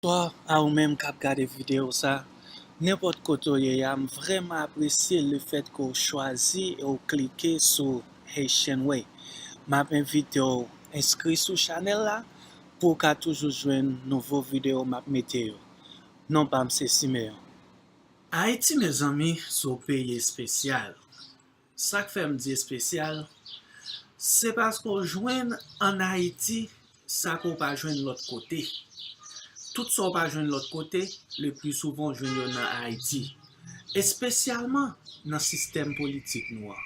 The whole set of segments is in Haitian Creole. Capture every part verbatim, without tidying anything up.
Bonswa a ou menm k ap gade videyo sa. Nenpòt kote w ye a, m vrèman apresye lefètke w chwazi e w klike sou Haitian Way. M ap envite w enskri sou chanèl la pou w ka toujou jwenn nouvo videyo m ap mete yo. Non pa m se Simeon. Ayiti, mezanmi, se yon peyi espesyal. Sa k fè m di espesyal, se paske w jwenn ann Ayiti sa ke w pa jwenn lòt kote. Tout sa w pa jwenn lòt kote, le pli souvan w jwenn yo nan Ayiti, espesyalman nan sistèm politik nou an.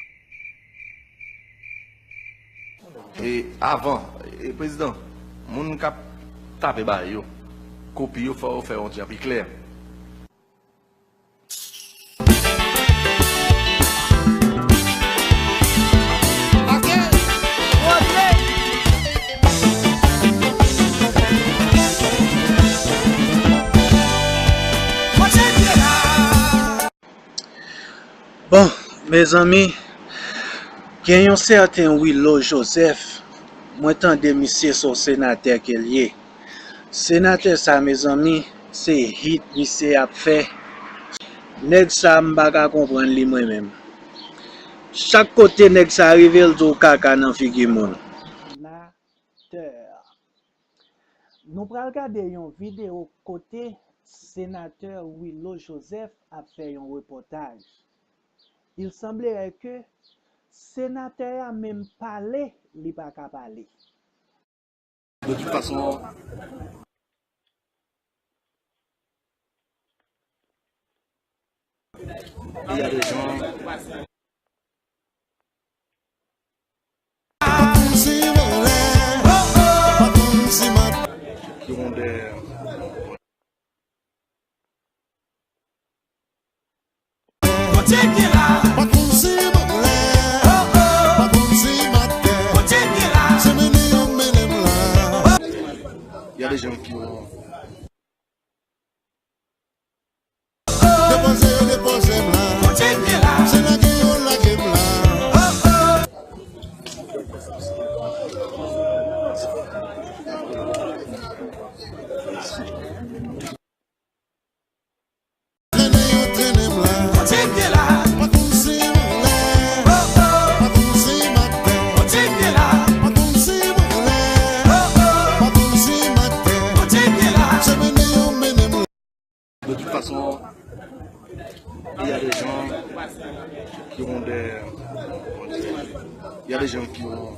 E avan, e, prezidan, moun k ap tape bagay yo, kopi yo, fò yo fè yon ti jan pi klè. Bon, mezanmi, gen yon sèten Willo Joseph, mwen tande misye se yon senatè ke l ye. Senatè sa, mezanmi, se hit misye ap fè. Nèg sa, m pa ka konprann li mwen menm. Chak kote nèg sa rive, l di w kaka nan figi moun. Senatè. Nou pral gade yon videyo kote senatè Willo Joseph ap fè yon repòtaj. Il semblerait que senatè a menm pale, li pa ka pale. De toute façon, il y a des gens. Il y a des gens qui ont Depoze yo depoze m la. Se lage yo lage m la. Trennen yo trennen m la. Pa konn si m anlè, pa konn si m atè. Pa konn si m anlè, pa konn si m atè. Se mennen yo mennen m la. De toute façon, il y a des gens qui ont des, il y a des gens qui ont